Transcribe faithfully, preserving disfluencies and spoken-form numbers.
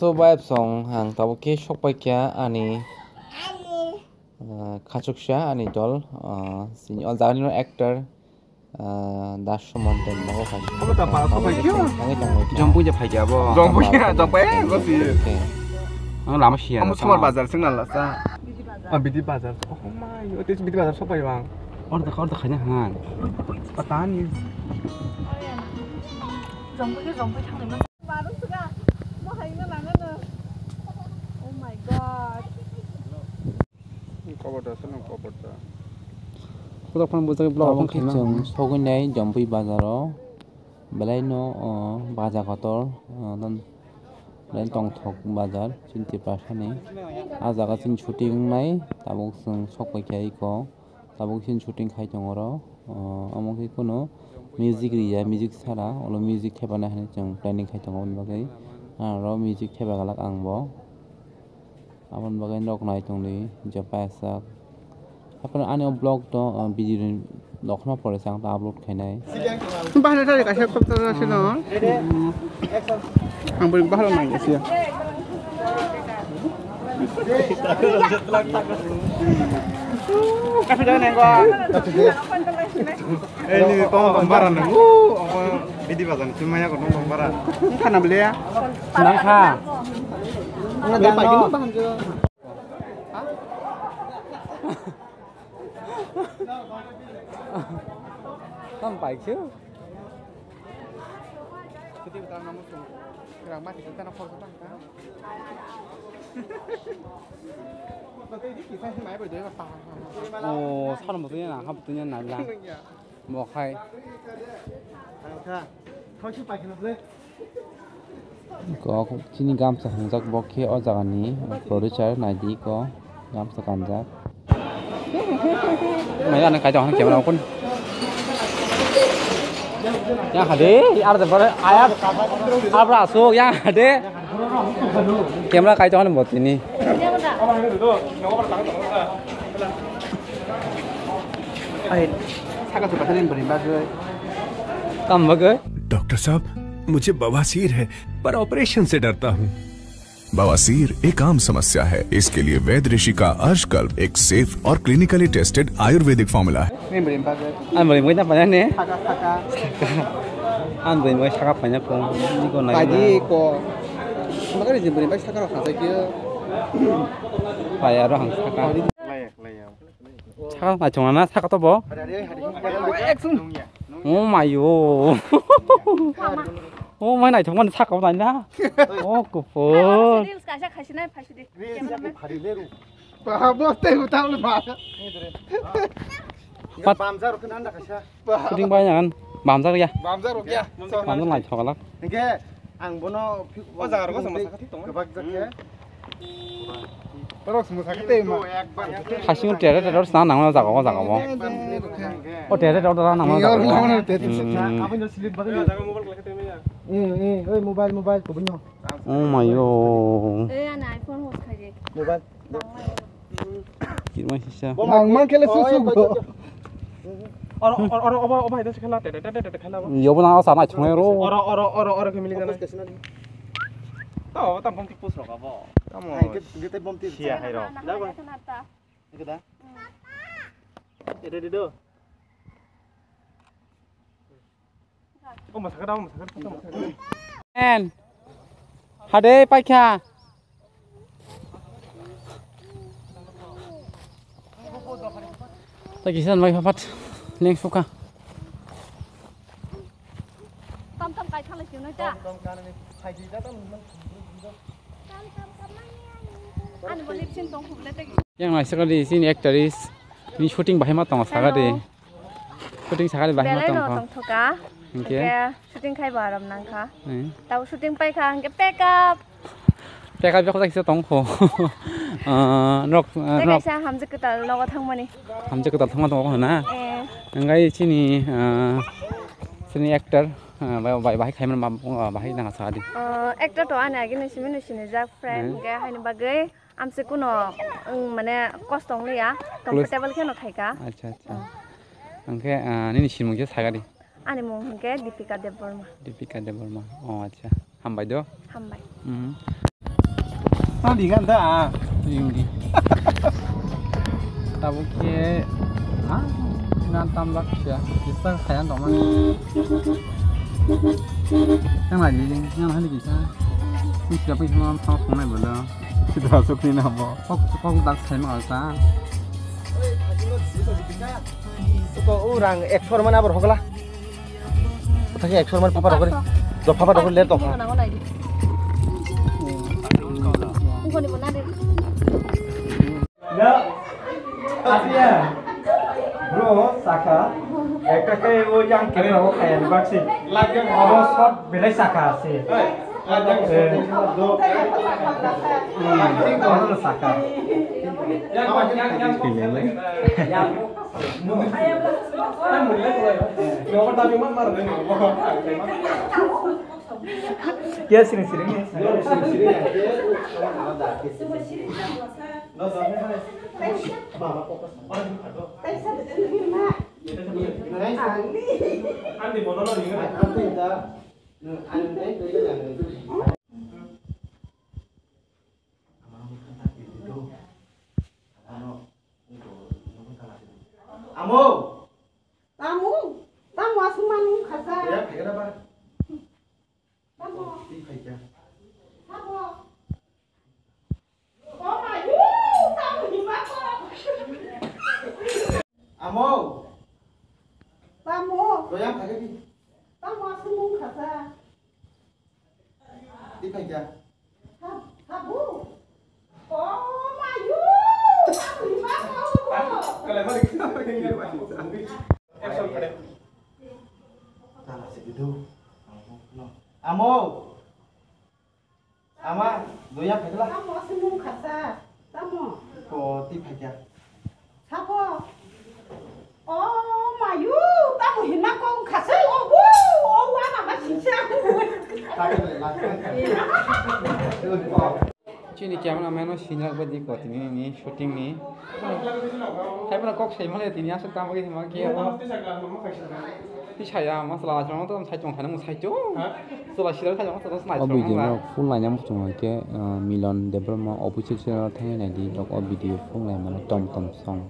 So, vibe song ang tabuk khe sok pai kha ani, ah, khachuksa ani dol, ah, sini o jaga ni actor, ah, Das Suman Debbarma bo hai. Abo ta pa sok pai kha. Thangwi tongwi kha. Jompuija phai kha bo. Jompuija, jompuija, eh, gosi. Ang lama siya. Amo na Somar sa. Bazar sing na la sa. Ah, Bidi Bazar. Oh my, o te Bidi Bazar sok pai bang. Order, order khaina hangan. Patani. Jompuija, jompuija thangwi ma. Barung suka, mo hai no nana no. Oh my God. Koboda, sono koboda. Khudok phang bujak vlog Tabuk phang khe khaima. Chwng sogwi nai Jompui bazar o. Belai no, o, baja kotor, o, don, belai tongthok bazar, chini Tiprasa ni. A jaga chini shooting wngnai, tabuk chwng sok pai kha iko. Tabuk chini shooting khai tongo oro. O, omo khe kunu music riya, music sara, ulo music thepana hinwi chwng planning khai tongo, aboni bagwi aro music thepa glak ang bo. Aboni bagwi nok nai tongdi, je paisa. Haphano ani o vlog to, o, video ni dokhma pore se ang ta upload khainai. Bahai thari kaisa khobjak se no. Ang bwrwi bahai nang sia. Kaisa jani ko. Ei, ni tong tong bara nang. Uh, omo Bidi Bazar ni chimaya ko tong tong bara. Khana bele ya. Nang kha. Nang pai kini baham jo. Tam pai khe. Siti utang namu sung. Kerang mati kita nak foto tang. Oh, sana betul ya, nah, betul ya, nah, lah. Bo khai. Kok chini gamsa hungjak bo khe o jaga ni producer naidi ko gamsa kanjak. Mai ano kaitor hwn camera open. Yang hade, ar de bare ayat, abra asuk yang hade. Camera kaitor hwn bo tini. Ai, saka suka thanin bari bagwi. Kam bagwi? Doctor साहब, मुझे बवासीर है, पर ऑपरेशन से डरता हूँ। बवासीर एक आम समस्या है, इसके लिए वैद ऋषि का अर्शकल्प एक सेफ और क्लिनिकली टेस्टेड आयुर्वेदिक फॉर्मूला है। Ni bari bagwi. Ang bari mui ta panya ne. Saka, saka. Ang bari mui saka panya ko. Ni ko nai. Kaji ko. Magari je bari bai saka rok khajai khe. Paya ro hang saka. Saka naithok na saka to bo. Oh my yo. Oh my naithok man saka bo naina. Oh kupur. Reels kaisa khaisi nai phaisi di. Cameraman. Ba bo tei uta le ba. Pat. Bamjar ko nanda kaisa. Shooting bai nang bamjar ya. Bamjar ya. Bamjar naithok la. Hingke ang bono o jaga rogo sama sakha thik tongo. Gabak jakhe. Borok sumsa khe tei ma. Khasing tere tere sna nang jaga o jaga o. O tere tere sna nang jaga o. Yor nang tere tere. Hmm. Aboni slip bagwi. Jaga mobile khlai khe tei ma ya. Hmm, hmm, oi mobile, mobile kubunyo. Oh my yo. Eh, ana iPhone hos khai de. Mobile. Kirma sisa. Nang man kele susu go. Oro, oro, oro, obo, obo haida se khela, tete, tete, tete khela bo. Yobo na sa nai thungai ro. Oro, oro, oro, oro ke mili jana. To, tam bom tik pus rok abo. Tamo. Ai, ke, ke te bom tik. Sia hai ro. Jago. Ke da? Tete, tete do. En. Hade paikha. Ta kisan mai papat leng suka. Tam tam kai khala kyo na ta. Ani bo lip sync tong khub le ta. Yang naisakali sini actress ni shooting bahai ma tong sakali. Hello. Shooting sakali bahai ma belai tong no kha. Tong thoka. Hingke? Hingke shooting khai bo aram nang kha. Hmm. Tabo shooting pai kha hingke pack up. Pack up jokjak kisa tong kho. Ah, nok, ah, nok. Tei kaisa hamjak kwtal nogo thangmani. Hamjak kwtal thangma tong kho na. Eh. Hingke chini, ah, chini actor, ah, bai, bai, bahai khai man ma, ah, bahai nang sakali. Ah, actor to ani agi ni simi ni sini jak friend. Hmm. Hingke haini bagwi. Amse kuno, wng, mane kosto wng liya, comfortable kheno khaika. Acha, acha. Wng. Hwnkhe, ah, nini simung khe sagadi? Ani mung hwnkhe Deepika Debbarma. Deepika Debbarma. Oh, acha. Hambai do. Hambai. Mhm. Tadi kan da. Ring di. Tabuk khe ha ngan tam lak sia. Kisa khaya tongmani. Yang lagi, yang lagi kisa. Ini siapa yang mau mau kong lagi bola? Kita masuk ni namo. Kok kok dak saya mau sa. Ko orang ekspor mana berhokla? Kota sih ekspor mana papa dokter? Do papa dokter lihat toh. Ini kau ni mana deh? Ya. Asia. Bro, saka. Ekta khe o yang khe o kaya ni baksi. Abo shot belai saka ase. Eh. Hmm, abo saka. Kya sini sini ni? Amo! Tamu! Tamu aswk manwi khasa! Ya, phaikha ba? Tamu! Twi phaikha. Tamu! Amo! Tamo! Doyang kagedi. Tamo aswk mung khasa. Di phaikya. Habu. Oh, mayu! Tamo hima kok. Tala se bidu. Amo! Ama, doya phaikla. Tamo se mung khasa. Tamo. Ko ti phaikya. Sabo. Oh, mayu, tamo hinma kong khasai obo. Oh, wa mama sisa. Chini camera man o sinjak bai di ko tini ni shooting ni. Hai pura kok sai male tini aswk tamo ke hima ke. Ti saya masala chong to sai chong thani mo sai chong. Sala sila thani mo sala sai chong. O video no full line mo chong ke Milon Debbarma official channel thani nai di tok o video full line mo tom tom song.